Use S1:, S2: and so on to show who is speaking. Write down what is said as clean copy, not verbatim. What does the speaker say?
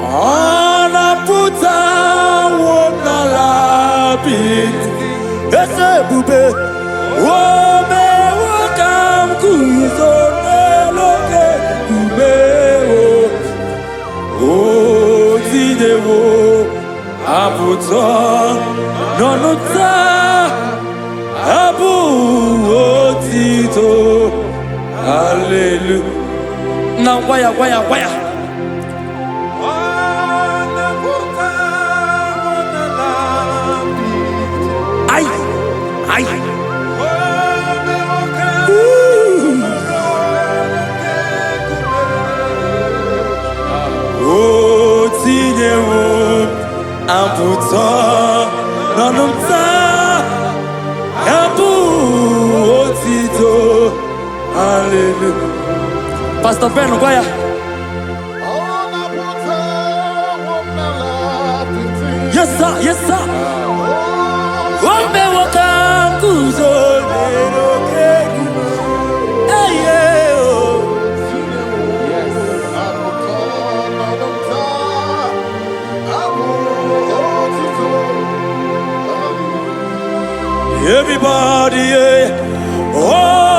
S1: Ọ napụtawo m n'ala apịtị. Eze ebube, o mewo ka m guzo n'elu oke nkume. O tinyewo abụ ụtọ n'ọnụ taa, abụ otito, haleluya. Na gwa ya, gwa ya, gwa ya.
S2: Ọ napụtawo n'ala apịtị.
S1: Ai ai.
S2: O mewo ka m guzo n'oke nkume.
S1: O tinyewo abụ ụtọ n'ọnụ m taa, abụ otito, haleluya. Pastor Ben, gwa ya.
S3: Ọ napụtawo m n'ala apịtị.
S1: Yes sir, yes sir. O mewo ka m guzo n'elu oke nkume. Eye o.
S3: Abụ ụtọ n'ọnụ m taa, abụ otito, hallelujah.
S1: Everybody, yeah. Oh.